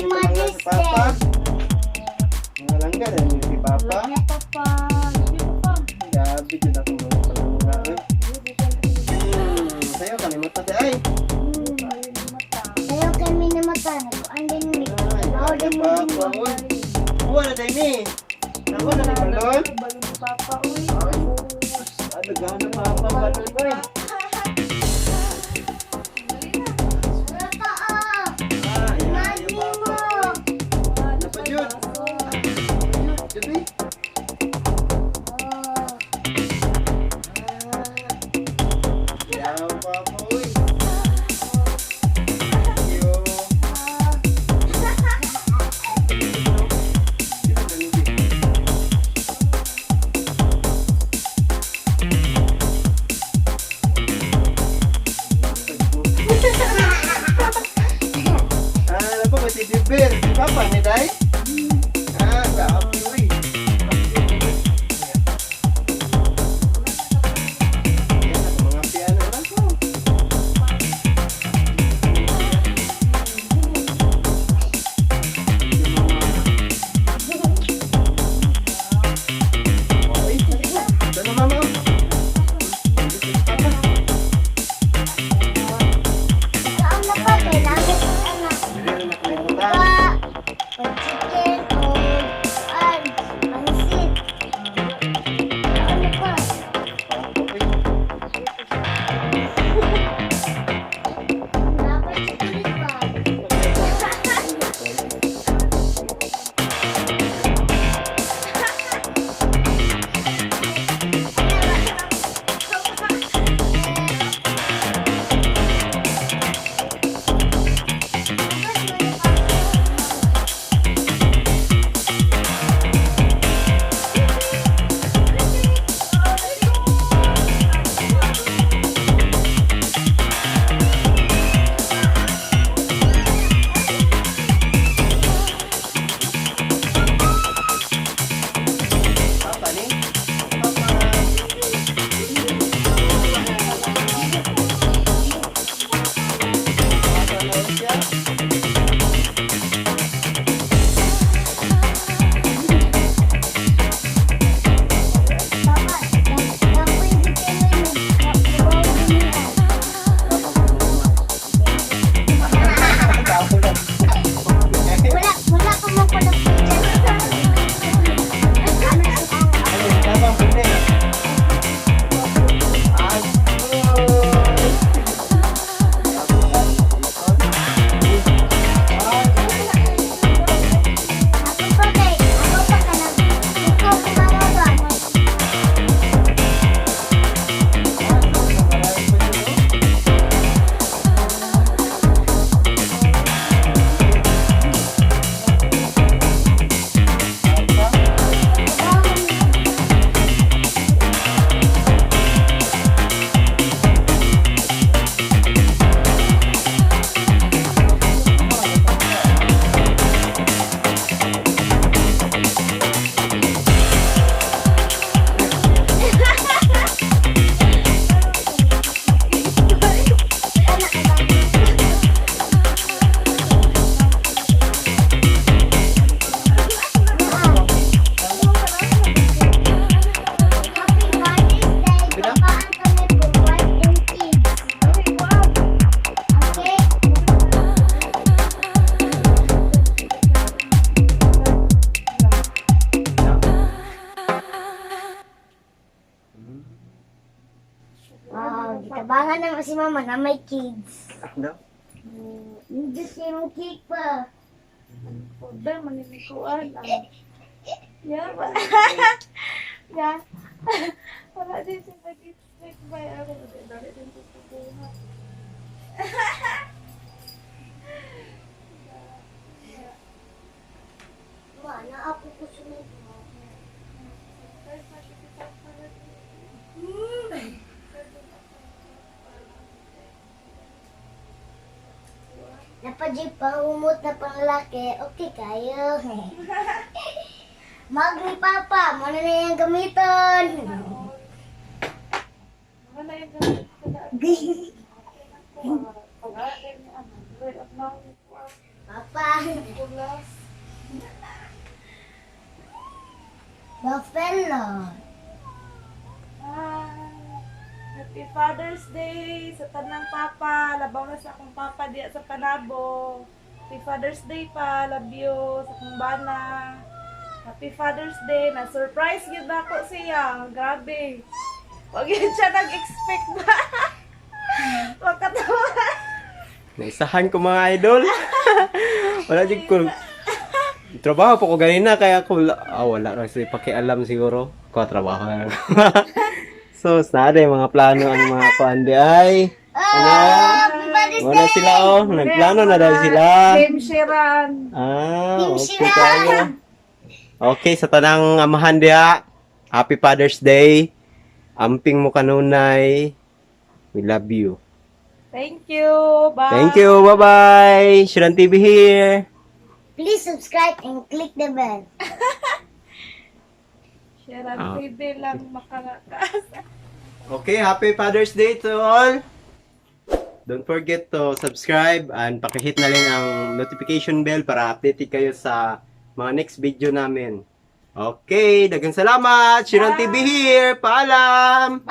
Mother's Day. Mga langga na yung si Papa. Papa. Sige pa. Gabi dyan ako mga sayo kalimutan di ay. Sayo kami na mata. Andin ni. Ako din mo din mo. Buwan na tayo ni. Ako na ni balon. Balon ni Papa. Uy. Ano gawin na Papa balon ko eh. Bir, si Papa ni Day? Gabi uy. Yan ako mga piano lang ko. Ito na mama. Saan na pa? Kailangan ko anak. Chicken o pansit. Ano pa? Dapat sulit pa. Wala ko mo pala Tabangan naman si mama na may kids. Ano? Hindi siya yung cake pa. Order, maninikuan. Yeah, ba? Yeah. Wala din siya nag-expect ba? Ako, dali din ko pupuha. Ma, naapo ko sunod mo. Napadjip pang umot na panglaki, okay kayo. Magni Papa, muna na yung gamiton. Wala yung gamit ko na. Pag-aaral ni Ama, word of knowledge. Papa. Kulas. Buffalo. Happy Father's Day sa tanang papa. Labaw na sa akong papa diya sa Panabo. Happy Father's Day pa. Love you sa akong bana. Happy Father's Day. Na-surprise yun ako siya. Grabe. Huwag yun siya nag-expect ba? Huwag katawa. Naisahan ko mga idol. Wala din ko. Trabaho po ko ganina kaya ko wala na sa pakialam siguro. Ko trabaho na lang. So, sana yung mga plano ang mga pandi ay. Happy Father's Wala sila oh. Nagplano na daw sila. Team Sharon. Okay tayo. Okay, sa tanang amahan diya. Happy Father's Day. Amping mo kanunay. We love you. Thank you. Bye. Thank you. Bye-bye. Shiran TV here. Please subscribe and click the bell. Sharon TV lang makarakas. Okay, happy Father's Day to all. Don't forget to subscribe and pakihit na rin ang notification bell para updated kayo sa mga next video namin. Okay, daghang salamat. Shiran TV here. Paalam.